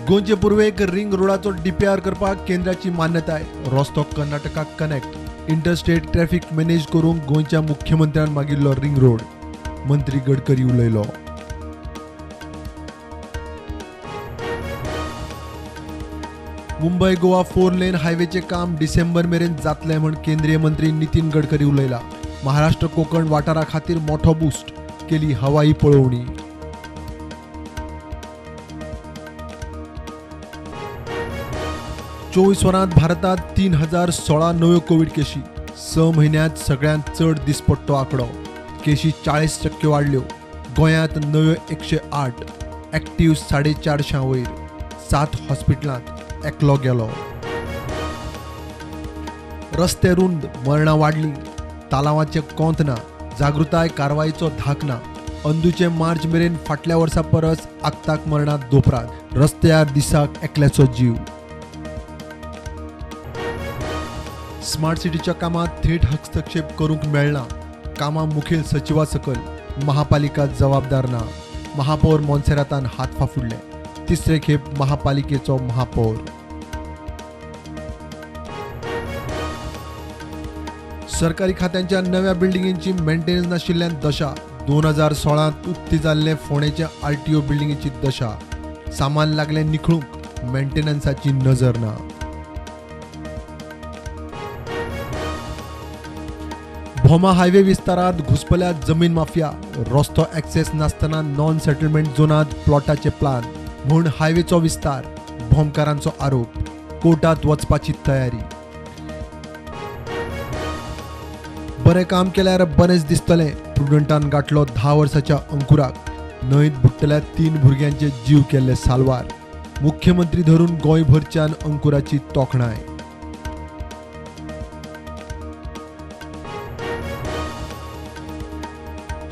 गोंयचे पुर्वेक ring रोडाचो DPR करपाक केंद्राची मान्यताय. रस्तो कर्नाटकाक कनेक्ट. इंटरस्टेट ट्रॅफिक मॅनेज करूंक गोंयच्या मुख्यमंत्र्यान मागिल्लो रिंग रोड. मंत्री गडकरी उलयलो. मुंबय गोवा 4 लेन हायवेचें काम डिसेंबर मेरेन जातलें म्हूण केंद्रीय मंत्री नितीन गडकरी उलयला. महाराष्ट्र कोकण वाठारा खातीर मोठो बूस्ट. केली हवाई पळोवणी. चोवीस वरांत भारतात 3016 नव्यो कोविड केशी. 6 म्हयन्यांत सगळ्यांत चड दिसपट्टो आंकडो. केशी 40% वाडल्यो. गोंयांत नव्यो 108, एक्टिव्ह 450 वयर. 7 हॉस्पिटलांत एकलो गेलो. रस्ते रुंद, मरणां वाडलीं. तालावाचें कोंत ना, जागृताय कारवायचो धाक ना. अंदूचे मार्च मेरेन फाटल्या वर्सा परस आक्ताक मरणां दोपरात. रस्त्यार दिसाक एकल्याचो जीव. स्मार्ट सिटीच्या कामात थेट हस्तक्षेप करूंक मेळना. कामां मुखेल सचिवा सकयल, महापालिका जबाबदार ना. महापौर मोन्सेरातान हात फाफुडले. तिसरे खेप महापालिकेचो महापौर. सरकारी खात्यांच्या नव्या बिल्डिंगेची मेंटेनन्स नाशिल्ल्यान दशा. 2016 उक्ती जाल्ले फोंडेच्या आरटीओ बिल्डिंगेची दशा. सामान लागलें निखळूंक, मेंटेनन्साची नजर ना. भोमा हायवे विस्तारात घुसपल्या जमीन माफिया. रस्तो ॲक्सेस नासतना नॉन सेटलमेंट झोनात प्लॉटाचे प्लान म्हूण हायवेचो विस्तार. भोमकारांचो आरोप. कोर्टात वचपाची तयारी. बरें काम केल्यार बरेंच दिसतलें. प्रुडंटान गाठलो 10 वर्साच्या अंकुराक. न्हंयत बुडटल्या 3 भुरग्यांचे जीव केल्ले साल्वार. मुख्यमंत्री धरून गोंयभरच्यान अंकुराची तोखणाय.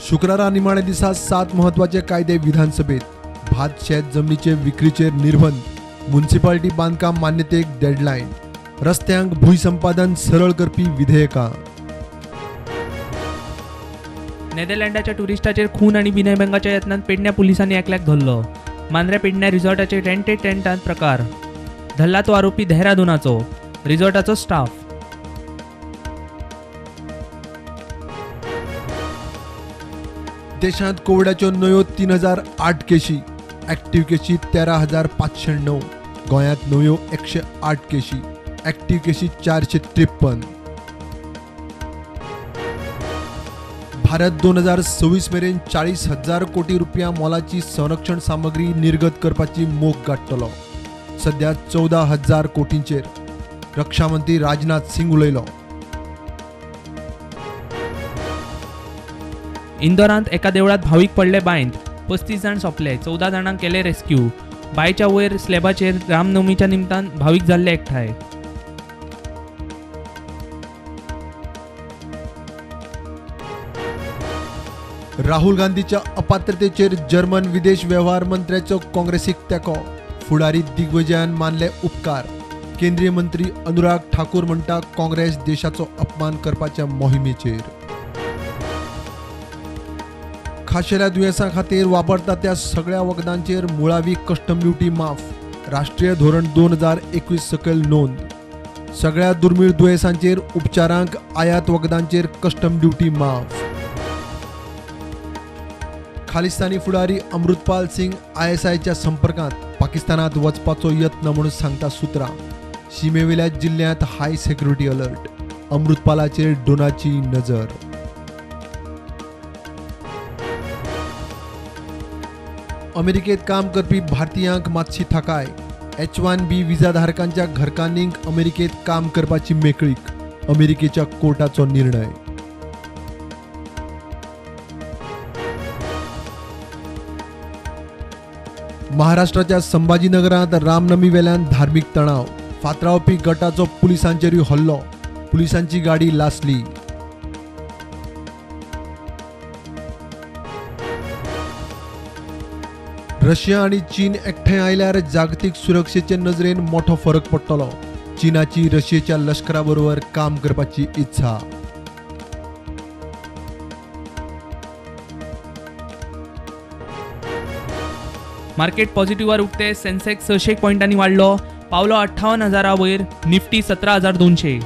शुक्रारा निमाणे दिसा 7 महत्वाचे कायदे विधानसभेत. भात शेत जमनीचे विक्रीचेर निर्बंध. म्युनिसिपालिटी बांदकाम मान्यतेक डेडलायन. रस्त्यांक भूंयसंपादन सरळ करपी विधेयकां. नेदरलँडाच्या टुरिस्टाचेर खून आनी विनयभंगाच्या यत्नांत पेडण्या पुलिसांनी एकल्याक धरलो. मांद्र्या पेडण्या रिसॉर्टाचे रेंटेड टेंटांत प्रकार. धरला तो आरोपी देहरादूनाचो. रिसॉर्टाचो स्टाफ. देशांत कोविडाच्यो नव्यो 3008 केशी. ॲक्टिव्ह केशी 13,509. गोंयांत नव्यो 108 केशी. ॲक्टिव्ह केशी 453. भारत 2026 मेरेन 40,000 कोटी रुपया मोलाची संरक्षण सामग्री निर्गत करपाची मोख गांठतलो. सध्या 14,000 कोटींचेर. रक्षा मंत्री राजनाथ सिंग उलयलो. इंदोरांत एका देवळात भावीक पडले बांयत. 35 जाण सोंपले. 14 जाणांक केले रेस्क्यू. बांयच्या वयर स्लॅबाचेर रामनवमीच्या निमतान भावीक जाल्ले एकठांय. राहुल गांधीच्या अपात्रतेचेर जर्मन विदेश वेव्हार मंत्र्याचो काँग्रेसीक तेंको. फुडारी दिग्विजयान मानले उपकार. केंद्रीय मंत्री अनुराग ठाकूर म्हणटा काँग्रेस देशाचो अपमान करपाच्या मोहिमेचेर. खाशेल्या दुयेंसां खातीर वापरता त्या सगळ्या वखदांचेर मुळावी कस्टम ड्युटी माफ. राष्ट्रीय धोरण 2021 सकयल नोंद. सगळ्या दुर्मीळ दुयेंसांचेर उपचारांक आयात वखदांचेर कस्टम ड्युटी माफ. खालिस्तानी फुडारी अमृतपाल सिंग आयएसआयच्या संपर्कांत. पाकिस्तानात वचपाचो यत्न म्हणून सांगता सुत्रां. शिमेवेल्या जिल्ल्यांत हाय सेक्युरिटी अलर्ट. अमृतपालाचेर ड्रोनाची नजर. अमेरिकेत काम करपी भारतीयांक मातशी थाकाय. H-1B विजाधारकांच्या घरकान्नींक अमेरिकेत काम करपाची मेकळीक. अमेरिकेच्या कोर्टाचो निर्णय. महाराष्ट्राच्या संभाजीनगरांत रामनमी वेल्यान धार्मिक तणाव. फातरावपी गटाचो पुलिसांचेरूय हल्लो. पुलिसांची गाडी लासली. रशिया आनी चीन एकठांय आयल्यार जागतीक सुरक्षेचे नजरेन मोठो फरक पडटलो. चीनाची रशियेच्या लश्करा बरोबर काम करपाची इत्सा. मार्केट पॉझिटिव्हार उक्ते. सेन्सेक्स 600 पॉयंटांनी वाडलो, पावलो 58,000 वयर. निफ्टी 17,200.